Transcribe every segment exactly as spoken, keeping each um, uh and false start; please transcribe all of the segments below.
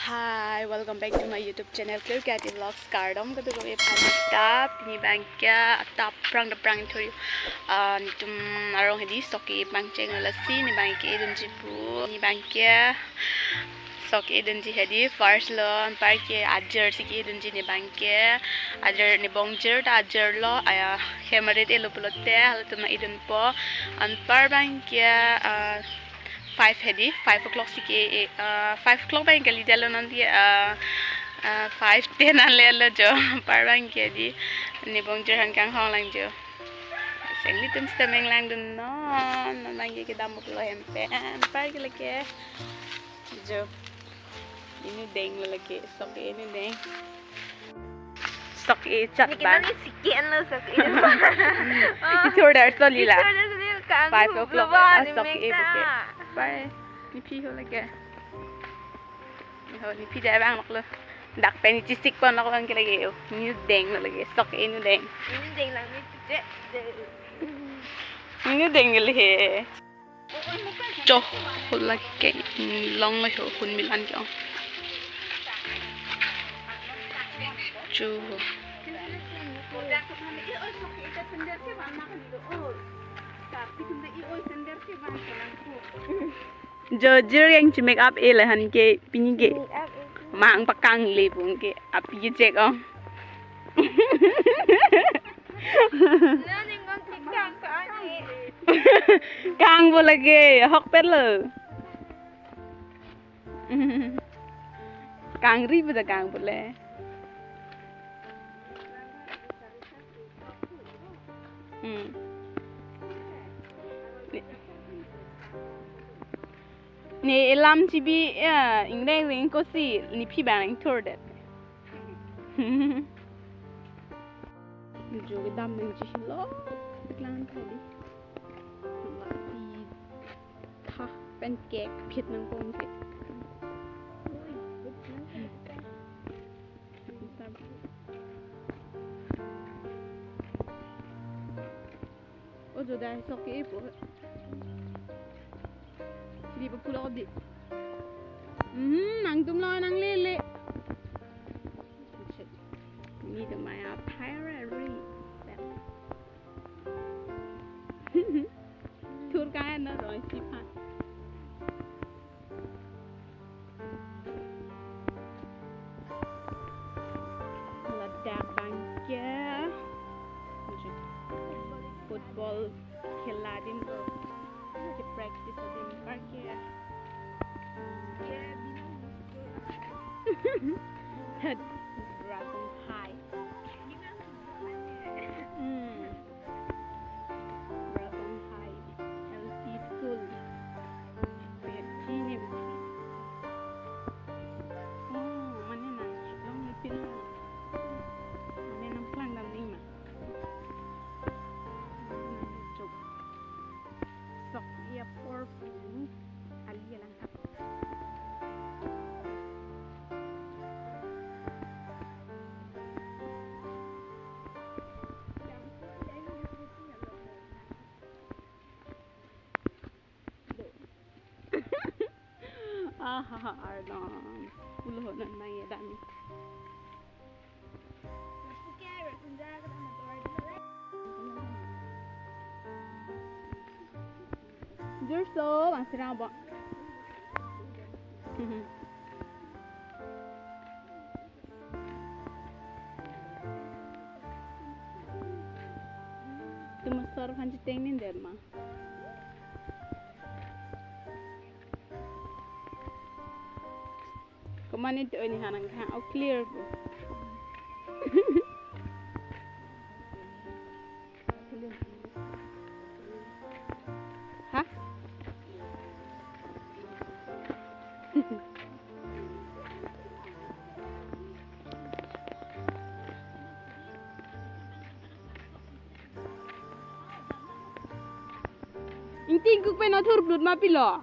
Hi, welcome back to my YouTube channel, Clear Kati Vlogs. Kardom kadokave aphan ta, pini abangke atap prang da prang thori. Ah, netum arong hedi sok ke pangcheng lasi ne abangke dunji pu. Ne abangke sok ke dunji hedi first lo, anparke ajir si ke dunji ne abangke. Ajir ne bongjir ta ajir lo, aya hem arit elo pulote, halatum na idunpo. Anpar abangke, ah, five hedi, five o'clock si ke, eh, ah, five o'clock abang kali jalo non di, ah, ah, five ten an le lo jo, anpar abangke di, ne bongjir aphan kanghon lang jo. Sengli atum sita menglangdun non, non abangke kedam buklo hem pen, anparke lake jo. Inut deng lo lake, sok ke inut deng. Sok ke chat bang. Niki siki an lo sok ke. Ithur dar soli la. Ithur dar soli la, kang five o'clock lo ba, ah, ni sok ke mek ta. Bye. Nephi ho lake. Ho nephi dai bang lo. Dak pen ichisik pon lo abangke lake. Inut deng lo lake. Sok ke inut deng. Inut deng lang ni je. Inut deng lo he. Cho, hula ke, mm, long lo ho, hun milan ke ong. Cho ho. Jo jir yang chi make up e lahan ke pini ke. Make up e. Mang pakang le pung ke api ke check ong. Nang ingkang kekang ke ani. Kang bo lake, hok pet lo. Kangri pu ta kang bo le. Hmm. Ne, ne elam chibi, ya, ingdeng ring kosi, nephi bang ring thur det. Jo kedam nangji lo, klang tadi. Lasi tha pen kek phit nangkong ke. O jo dai sok ke ipo. Di pa pulo di. Hmm, nangtum lo nanglele. Ni to maya pirate. Thur kaya na roi si pha. Ladak abangke football khela adim lo. Ke practice adim abangke. Head Rason High. Hmm. Rason High L P School. Pet sini. Oh, mane nang long ni pin. Mane nangklang dam ning ma. Sok ya por pu. Ali ya lang. Aha, Arnam. Pulo ho nan mai dami. Jurso, bang sirang bo. Tumasar kan chiteng nin der ma. Komat ne to ini hanang hang, oh, clear po. Ha? Ingting kuk pen athur blut ma pilo.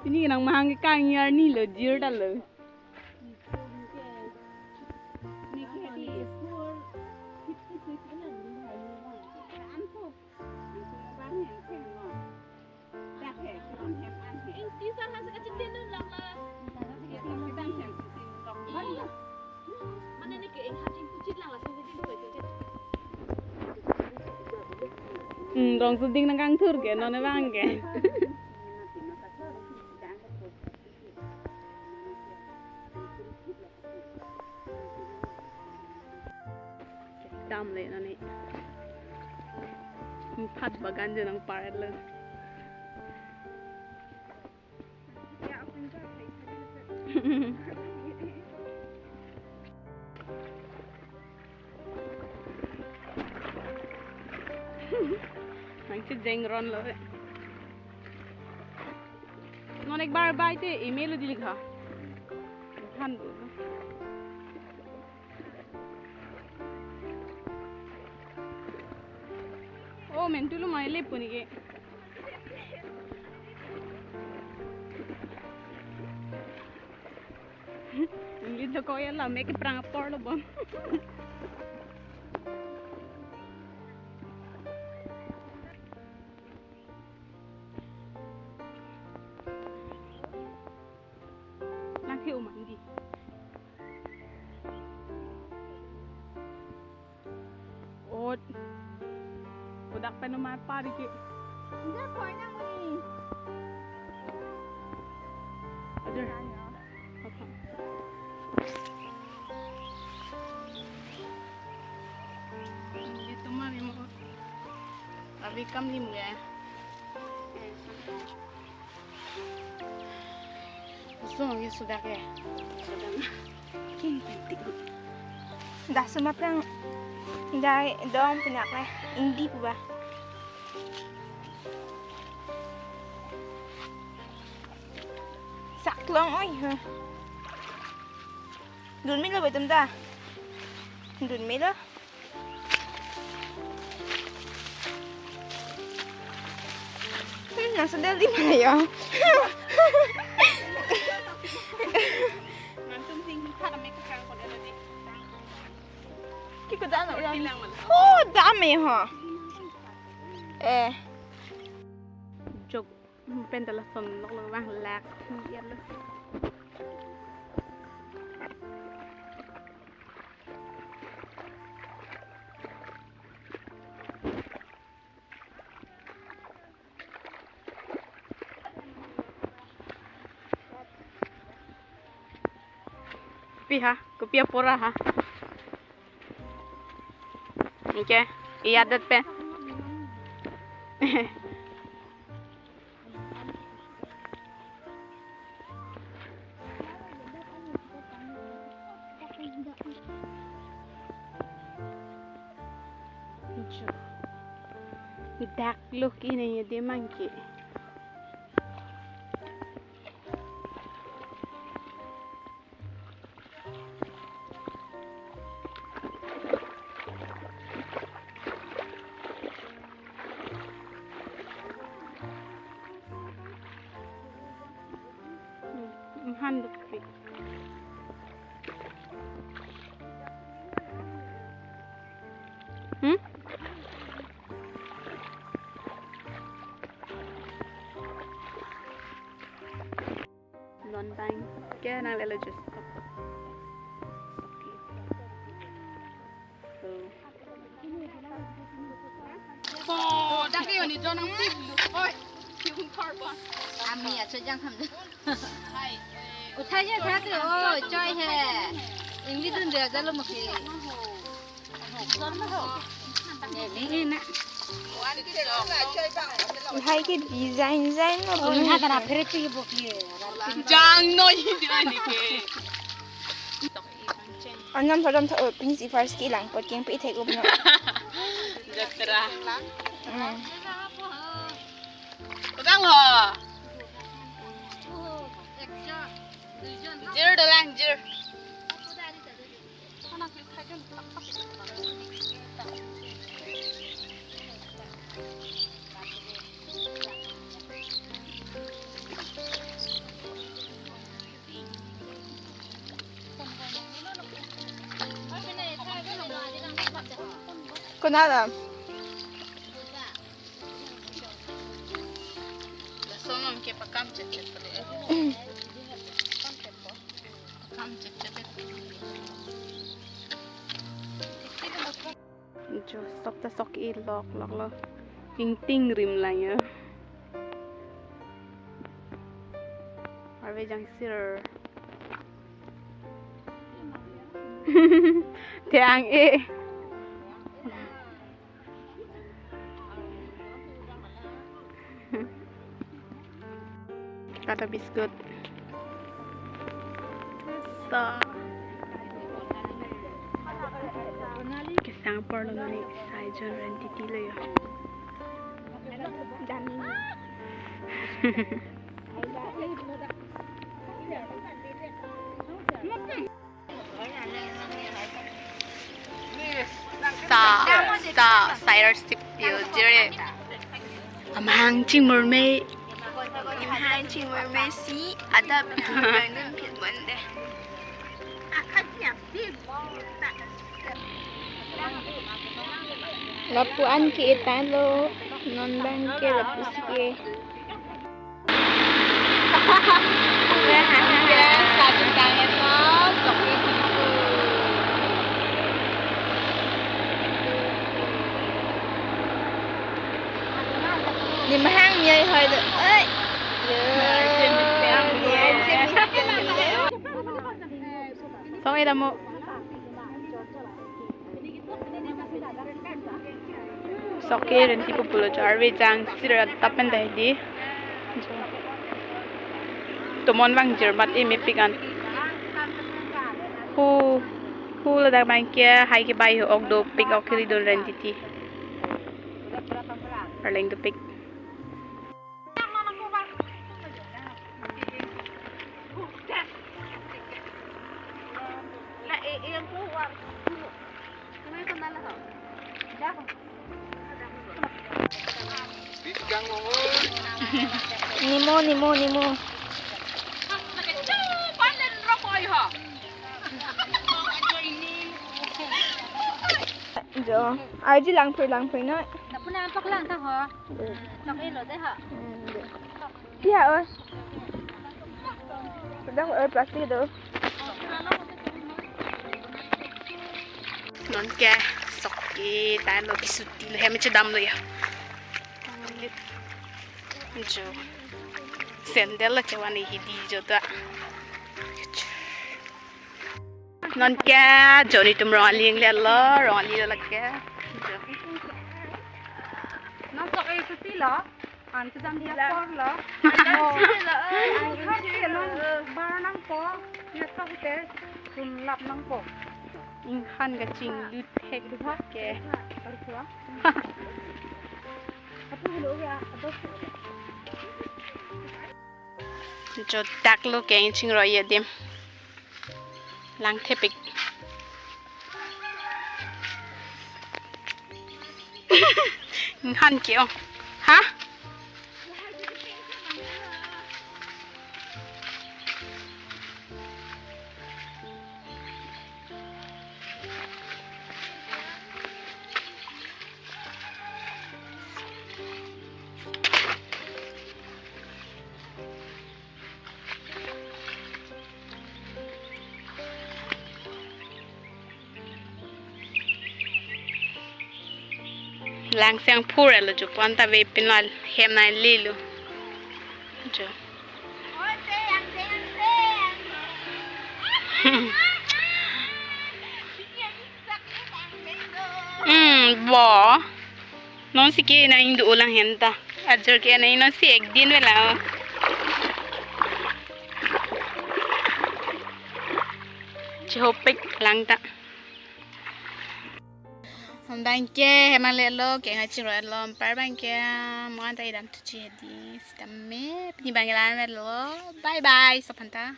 Pini nang mahang ke kang yar ni lo, jir ta lo. Hmm, rong suding nangkangthur ke, non abang ke. Dam le nani. Phat bagan je nangparet lo. Nangchejeng ron lo. Non ek bar bai te email dili kha. Than do. Oh, mentu lo mai le puni ke. Neli to ko ya la me ke prang apor lo bom. Lang ke uman di. Ot. Udak pen umar pari ke. Enggak, kok enak nih. Aduh. Apa? Di tumar imo. Abi kam lim ya. Laso ke sudah ke. Sudah. King penting. Dah suma prang dai dong pinak le. Indi pu ba. Sak long oi ha. Dun melo betum ta. Dun melo. Hmm, nang sandal di mana ya? Nantum sing kar me kar ko dana di. Ki ko dana ya? Bilang mana? Oh, dame ha. Eh. Jok. Pen ta lason nok lang bang lak. Biar lo. Pi ha, kopi apor ha. Oke, iya det pe. Dak lo ke ne ya de mangke. Hmm, handuk pi. Hmm? Non bang ke nang lelo jus. So. Oh, dak ni oni jonang tip lu. Oi, yung carbon. Ami acho jang ham. Hai. Uthai je thak ke, oh, choi he. Ingli dun de jalo mukhe. Hai ke design design lo. Oh, na tara phere pi bo ki. Jang no hi de ni ke. Anam thodam tho, oh, pini si first ke lang, pot keng pi thek up no. Jatra. Hmm. Kodang ho. Jir dolang, jir. Konat alam? Lason ke pakam chet chet pare. Kam chet chet. Jo sok ta sok-e lok lok lo. Ingting rim lang ya. Arve jangsir. Te ang-e. Kata biscuit. So. Kesang apor lo nani sai jon rentiti lo yo. Dami. Sa, sa, Cyrus Sipil, jere. Amahang chingmurme. Amahang chingmurme si, adap, nang dun phit bonde. Lapu-an ke-e tanglo, non abang ke lapu si ke. Ni mahang miyai hoi do. Oi. Yo. Song-e damo. Sok-e renti pupulo jo, arve jangsir atap pen dai di. Jo. Tomon vang jirmat e mepik an. Hu, hu ladak abang ke hai ke bai ho, ok dopik, ok kiri dun rentiti. Arleng dopik. Nimo, nimo, nimo. Jo, aji langpui, langpui na. Lapu nangpaklang ta ho. Sok-e lo de ha. Hmm, de. Iya, oi. Sudah, oi, plastik do. Non ke sok-e tanglo, kisuti lo, hem chedam lo ya. Jo. Sandal lo chevan-e hidi jo ta. Non ke jo netum rong aling le lo, rong aling lo ke. Jo. Non sok-e suti lo. An kedam dia por lo. An kedam dia lo, eh. An kedam dia lo. Bar nangpo. Nyetok te. Sun lap nangpo. Inghan kachinglu thek ke. Baru pulang. Apa dulu ya? Apa? Jo dak lo ke ingching roi adim. Langthepik. Inghan ke-ong. Ha? Langseng phur elo jo, pon ta ve pin lo, hem nai lelo. Jo. Hmm, bo. Non si ke nang ingdu ulang henta. Ajor ke nang non si ek din vela. Chehopik lang ta. Abang ke hem le lo, ke ngachiro lo, par abang ke, mo anta idam tuchi hedi, sitame, pini abang ke la-an lo, bye bye, sophanta.